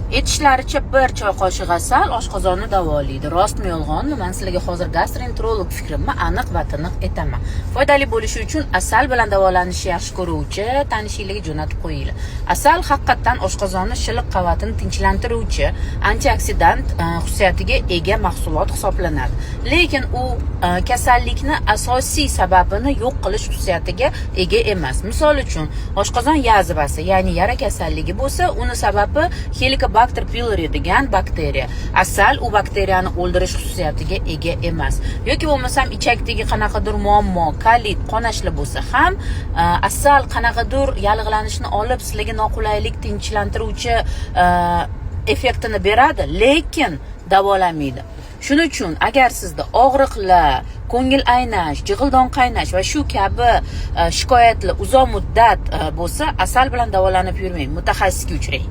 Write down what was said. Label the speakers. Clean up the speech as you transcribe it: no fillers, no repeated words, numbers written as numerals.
Speaker 1: Aytishlaricha, bir choy qoshiq asal oshqozonni davolaydi. Rostmi, yolg'onmi? Man sizlarga hozir gastroenterolog fikrimni aniq va tiniq aytaman. Foydali bo'lishi uchun asal bilan davolanishni yaxshi ko'ruvchi tanishinglarga jo'natib qo'yinglar. Asal haqiqatdan oshqozonni shilliq qavatini tinchlantiruvchi antioksidant xususiyatiga ega mahsulot hisoblanadi. Lekin u kasallikni asosiy sababini yo'q qilish xususiyatiga ega emas. Misol uchun, oshqozon yazvasi, ya'ni yara kasalligi bo'lsa, uni sababi Helicobacter pylori degan bakteriya. Asal u bakteriyani o'ldirish xususiyatiga ega emas. Yoki bo'lmasam ichakdagi qanaqadir muammo, kolit, qonashlar bo'lsa ham, asal qanaqadir yallig'lanishni olib, sizlarga noqulaylik tinchlantiruvchi effektini beradi, lekin davolamaydi. Shuning uchun agar sizda og'riqlar, ko'ngil aynash, jig'ildon qaynash va shu kabi shikoyatlar uzoq muddat bo'lsa, asal bilan davolanib yurmang, mutaxassisga uchrang.